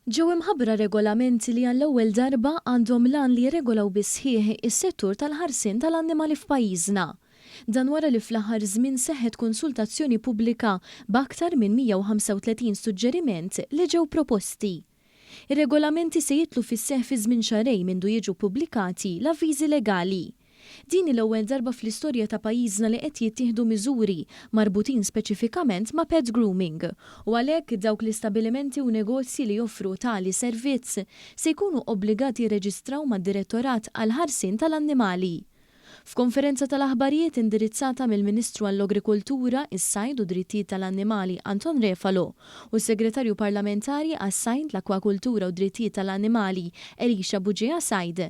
Ġew imħabbra regolamenti li għall-ewwel darba għandhom l-għan li jirregolaw bis-sħiħ is-settur tal-ħarsien tal-annimali f'pajjiżna. Dan wara li fl-aħħar żmien seħħet konsultazzjoni pubblika b'aktar minn 135 suġġeriment li ġew proposti. Ir-regolamenti se jidħlu fis-seħħ fi żmien xahrejn mindu jiġu ppubblikati l-avviżi legali. Din hi l-ewwel darba fl-istorja ta' pajjiżna li qed jittieħdu miżuri marbutin speċifikament ma' pet grooming u għalhekk dawk l-istabilimenti u negozji li joffru tali servizz se jkunu obbligati jirreġistraw mad-Direttorat għall-Ħarsien tal-Annimali. F'konferenza tal-aħbarijiet indirizzata mill-Ministru għall-Agrikoltura, is-Sajd u d-Drittijiet tal-Annimali Anton Refalo u s-Segretarju Parlamentari għas-Sajd, l-Akkwakultura u d-Drittijiet tal-Annimali Elisha Bugeja Said,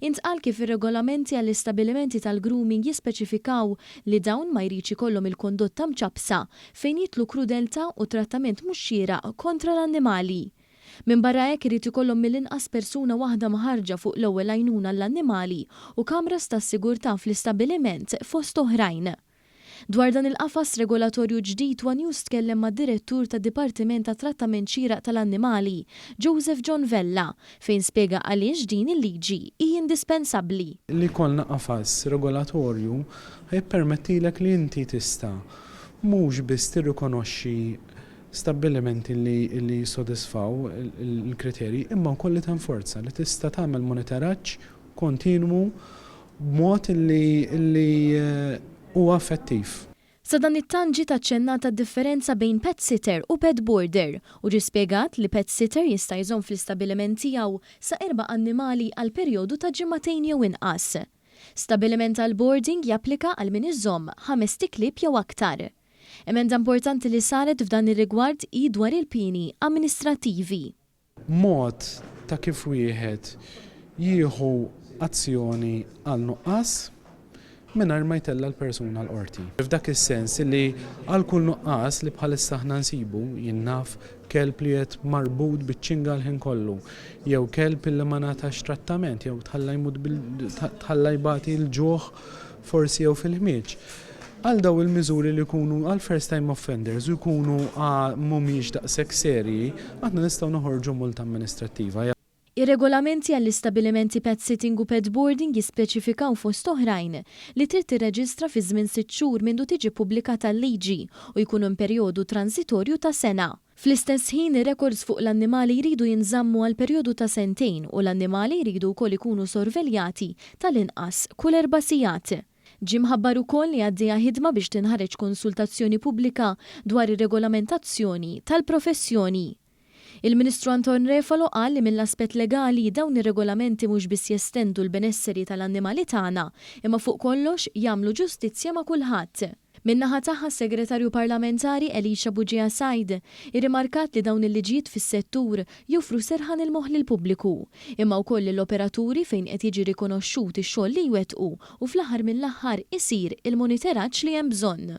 Intqal kif ir-regolamenti għall-istabilimenti tal-grooming jispeċifikaw li dawn ma jridx ikollhom il-kondotta mċappsa fejn jidħlu krudeltà u trattament mhux xieraq kontra l-annimali. Minbarra hekk irid ikollhom mill-inqas persuna waħda mħarrġa fuq l-ewwel għajnuna għall-annimali u kamras tas-sigurtà fl-istabbiliment fost oħrajn. Dwar dan il-qafas regolatorju ġdid one News tkellem mad-Direttur tad-Dipartiment għat-Trattament Xieraq tal-Annimali, Joseph John Vella, fejn spjega għaliex din il-liġi hi indispensabbli. Li jkollna qafas regolatorju ħa jippermettilek li inti tista' mhux biss tirrikonoxxi stabbilimenti li li jissodisfaw il-kriterji imma wkoll li tenforza, li tista' tagħmel monitoraġġ kontinwu b'mod li li huwa effettiv. Sadanittant ġiet aċċennata d-differenza bejn pet sitter u pet boarder u ġie spjegat li pet sitter jista' jżomm fl-istabiliment tiegħu sa erba' annimali għal perjodu ta' ġimagħtejn jew inqas. Stabiliment għall-boarding japplika għal min iżomm ħamest iklieb jew aktar. Emenda importanti li saret f'dan ir-rigward hi dwar il-pieni amministrattivi. Mod ta' kif wieħed jieħu azzjoni għal nuqqas mingħajr ma jtella' l-persuna l-qorti. F'dak is-sens li għal kull nuqqas li bħalissa aħna nsibu, jien naf kelb li qed marbut biċ-ċinga l-ħin kollu, jew kelb li ma ngħatax trattament jew tħalla jmut tħalla jbati l-ġuħ forsi jew fil-ħmieġ. Għal dawn il-miżuri li jkunu għal first time offenders u jkunu mhumiex daqshekk serji, aħna nistgħu noħorġu multa amministrattiva. Ir-regolamenti għall-istabilimenti pet sitting u pet boarding jispeċifikaw fost oħrajn li trid tirreġistra fi żmien sitt xhur mindu tiġi ppubblikata l-liġi u jkun hemm perjodu tranżitorju ta' sena. Fl-istess ħin, ir-rekords fuq l-annimali jridu jinżammu għal perjodu ta' sentejn u l-annimali jridu wkoll ikunu sorveljati tal-inqas kull erba' sigħat. Ġie mħabbar ukoll li għaddejja ħidma biex tinħareġ konsultazzjoni pubblika dwar ir-regolamentazzjoni tal-professjoni. Il-Ministru Anton Refalo qal li mill-aspett legali dawn ir-regolamenti mhux biss jestendu l-benesseri tal-annimali tagħna imma fuq kollox jagħmlu ġustizzja ma' kulħadd. Min-naħa tagħha s-Segretarju Parlamentari Elisha Bugeja Said irrimarkat li dawn il-liġijiet fis-settur joffru serħan il-moħħ lill-pubbliku, imma wkoll lill-operaturi fejn qed jiġi rikonoxxut ix-xogħol li jwettqu u fl-aħħar mill-aħħar isir il-moniteraġġ li hemm bżonn.